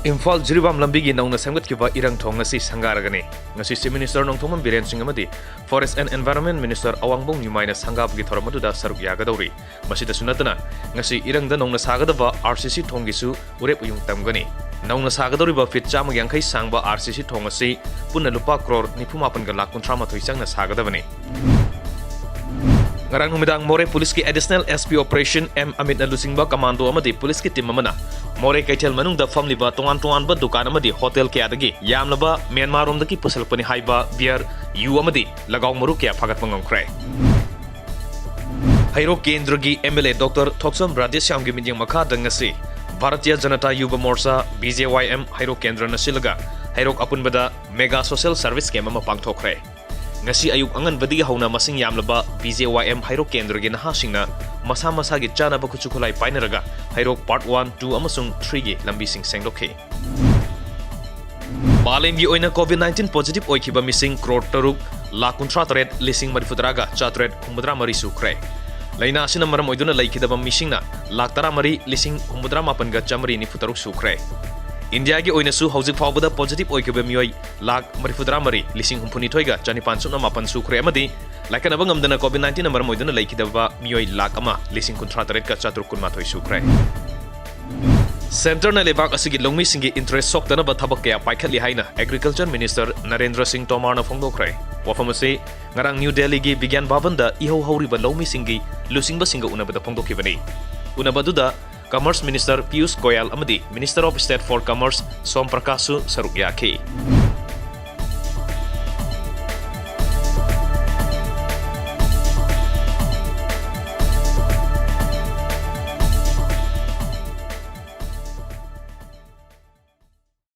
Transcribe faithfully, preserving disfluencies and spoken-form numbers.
ꯏꯝꯐꯥꯜ ꯖꯤꯔꯤꯕꯥꯝ ꯂꯝꯕꯤꯒꯤ ꯅꯧꯅ ꯁꯦꯝꯒꯠꯈꯤꯕ ꯏꯔꯪ ꯊꯣꯡ ꯉꯁꯤ ꯁꯪꯒꯥꯔꯒꯅꯤ꯫ ꯉꯁꯤ Chief Minister ꯅꯣꯡꯊꯣꯝꯕꯝ ꯕꯤꯔꯦꯟ ꯁꯤꯡ ꯑꯃꯗꯤ Forest and Environment Minister ꯑꯋꯥꯡꯕꯝ ꯅ꯭ꯌꯨꯃꯥꯏꯅ ꯁꯪꯒꯥꯕꯒꯤ ꯊꯧꯔꯝ ꯑꯗꯨꯗ ꯁꯔꯨꯛ ꯌꯥꯒꯗꯧꯔꯤ꯫ ꯃꯁꯤꯗꯁꯨ ꯅꯠꯇꯅ, ꯉꯁꯤ ꯏꯔꯪꯗ ꯅꯧꯅ ꯁꯥꯒꯗꯕ RCC ꯊꯣꯡꯒꯤꯁꯨ ꯎꯔꯦꯞ ꯎꯌꯨꯡ ꯇꯝꯒꯅꯤ꯫ ꯅꯧꯅ ꯁꯥꯒꯗꯧꯔꯤꯕ feet ꯆꯥꯝꯃꯒ ꯌꯥꯡꯈꯩ ꯁꯥꯡꯕ RCC ꯊꯣꯡ ꯑꯁꯤ ꯄꯨꯟꯅ ꯂꯨꯄꯥ ꯀ꯭ꯔꯣꯔ ꯅꯤꯐꯨ ꯃꯥꯄꯟꯒ ꯂꯥꯈ ꯀꯨꯟꯊ꯭ꯔꯥ ꯃꯥꯊꯣꯏ ꯆꯪꯅ ꯁꯥꯒꯗꯕꯅꯤ꯫ ꯉꯔꯥꯡ ꯅꯨꯃꯤꯗꯥꯡ ꯃꯣꯔꯦ ꯄꯨꯂꯤꯁꯀꯤ Additional SP Operation M ꯑꯃꯤꯠꯅ ꯂꯨꯆꯤꯡꯕ commando ꯑꯃꯗꯤ ꯄꯨꯂꯤꯁꯀꯤ team ꯑꯃꯅ ꯃꯣꯔꯦ ꯀꯩꯊꯦꯜ ꯃꯅꯨꯡꯗ ꯐꯝꯂꯤꯕ ꯇꯣꯉꯥꯟ ꯇꯣꯉꯥꯟꯕ ꯗꯨꯀꯥꯟ ꯑꯃꯗꯤ ꯍꯣꯇꯦꯜ ꯀꯌꯥꯗꯒꯤ ꯌꯥꯝꯂꯕ ꯃ꯭ꯌꯥꯟꯃꯥꯔꯔꯣꯝꯗꯒꯤ ꯄꯨꯁꯤꯜꯂꯛꯄꯅꯤ ꯍꯥꯏꯕ beer, ꯌꯨ ꯑꯃꯗꯤ ꯂꯒꯥꯎ ꯃꯔꯨ ꯀꯌꯥ ꯐꯥꯒꯠꯄ ꯉꯝꯈ꯭ꯔꯦ꯫ ꯍꯩꯔꯣꯛ ꯀꯦꯟꯗ꯭ꯔꯒꯤ MLA Doctor ꯊꯣꯛꯆꯣꯝ ꯔꯥꯙꯦꯁ꯭ꯌꯥꯝꯒꯤ ꯃꯤꯠꯌꯦꯡ ꯃꯈꯥꯗ ꯉꯁꯤ ꯚꯥꯔꯇꯤꯌ ꯖꯅꯇꯥ ꯌꯨꯕ ꯃꯣꯔꯆꯥ, BJYM, ꯍꯩꯔꯣꯛ ꯀꯦꯟꯗ꯭ꯔꯅ ꯁꯤꯜꯂꯒ ꯍꯩꯔꯣꯛ ꯑꯄꯨꯟꯕꯗ mega social service camp ꯑꯃ ꯄꯥꯡꯊꯣꯛꯈ꯭ꯔꯦ꯫ ꯉꯁꯤ ꯑꯌꯨꯛ ꯑꯉꯟꯕꯗꯒꯤ ꯍꯧꯅ ꯃꯁꯤꯡ ꯌꯥꯝꯂꯕ BJYM ꯍꯩꯔꯣꯛ ꯀꯦꯟꯗ꯭ꯔꯒꯤ ꯅꯍꯥꯁꯤꯡꯅ ꯃꯁꯥ ꯃꯁꯥꯒꯤ ꯆꯥꯅꯕ ꯈꯨꯠꯁꯨ ꯈꯨꯠꯂꯥꯏ ꯄꯥꯏꯅꯔꯒ ꯍꯩꯔꯣꯛ Part one, two ꯑꯃꯁꯨꯡ three ꯒꯤ ꯂꯝꯕꯤꯁꯤꯡ ꯁꯦꯡꯗꯣꯛꯈꯤ꯫ ꯃꯥꯂꯦꯝꯒꯤ ꯑꯣꯏꯅ COVID nineteen positive ꯑꯣꯏꯈꯤꯕ ꯃꯤꯁꯤꯡ ꯀ꯭ꯔꯣꯔ ꯇꯔꯨꯛ ꯂꯥꯈ ꯀꯨꯟꯊ꯭ꯔꯥ ꯇꯔꯦꯠ ꯂꯤꯁꯤꯡ ꯃꯔꯤꯐꯨ ꯇꯔꯥꯒ ꯆꯥꯇ꯭ꯔꯦꯠ ꯍꯨꯝꯐꯨꯇꯔꯥ ꯃꯔꯤ ꯁꯨꯈ꯭ꯔꯦ꯫ ꯂꯥꯏꯅꯥ ꯑꯁꯤꯅ ꯃꯔꯝ ꯑꯣꯏꯗꯨꯅ ꯂꯩꯈꯤꯗꯕ ꯃꯤꯁꯤꯡꯅ ꯂꯥꯈ ꯇꯔꯥꯃꯔꯤ ꯂꯤꯁꯤꯡ ꯍꯨꯝꯐꯨꯇꯔꯥ ꯃꯥꯄꯟꯒ ꯆꯥꯃꯔꯤ ꯅꯤꯐꯨ ꯇꯔꯨꯛ ꯁꯨꯈ꯭ꯔꯦ꯫ ꯏꯟꯗꯤꯌꯥꯒꯤ ꯑꯣꯏꯅꯁꯨ ꯍꯧꯖꯤꯛ ꯐꯥꯎꯕꯗ positive ꯑꯣꯏꯈꯤꯕ ꯃꯤꯑꯣꯏ ꯂꯥꯈ ꯃꯔꯤꯐꯨꯇꯔꯥ ꯃꯔꯤ ꯂꯤꯁꯤꯡ ꯍꯨꯝꯐꯨꯅꯤꯊꯣꯏꯒ ꯆꯅꯤꯄꯥꯟ ꯁꯨꯞꯅ ꯃꯥꯄꯟ ꯁꯨꯈ꯭ꯔꯦ ꯑꯃꯗꯤ ꯂꯥꯏꯀꯠꯅꯕ ꯉꯝꯗꯅ COVID nineteen ꯅ ꯃꯔꯝ ꯑꯣꯏꯗꯨꯅ ꯂꯩꯈꯤꯗꯕ ꯃꯤꯑꯣꯏ ꯂꯥꯈ ꯑꯃ ꯂꯤꯁꯤꯡ ꯀꯨꯟꯊ꯭ꯔꯥ ꯇꯔꯦꯠꯀ ꯆꯥꯇ꯭ꯔꯨꯛ ꯀꯨꯟꯃꯥꯊꯣꯏ ꯁꯨꯈ꯭ꯔꯦ꯫ Centre ꯅ ꯂꯩꯕꯥꯛ ꯑꯁꯤꯒꯤ ꯂꯧꯃꯤꯁꯤꯡꯒꯤ interest ꯁꯣꯛꯇꯅꯕ ꯊꯕꯛ ꯀꯌꯥ ꯄꯥꯏꯈꯠꯂꯤ ꯍꯥꯏꯅ Agriculture Minister ꯅꯔꯦꯟꯗ꯭ꯔ ꯁꯤꯡ ꯇꯣꯃꯔꯅ ꯐꯣꯡꯗꯣꯛꯈ꯭ꯔꯦ꯫ ꯋꯥꯐꯝ ꯑꯁꯤ ꯉꯔꯥꯡ ꯅ꯭ꯌꯨ ꯗꯦꯜꯂꯤꯒꯤ ꯕꯤꯒ꯭ꯌꯥꯟ ꯚꯕꯟꯗ ꯏꯍꯧ ꯍꯧꯔꯤꯕ ꯂꯧꯃꯤꯁꯤꯡꯒꯤ ꯂꯨꯆꯤꯡꯕꯁꯤꯡꯒ ꯎꯅꯕꯗ ꯐꯣꯡꯗꯣꯛꯈꯤꯕꯅꯤ꯫ ꯎꯅꯕ ꯑꯗꯨꯗ Commerce Minister ꯄꯤꯌꯨꯁ ꯒꯣꯌꯥꯜ ꯑꯃꯗꯤ Minister of State for Commerce ꯁꯣꯝ ꯄ꯭ꯔꯀꯥꯁꯁꯨ ꯁꯔꯨꯛ ꯌꯥꯈꯤ꯫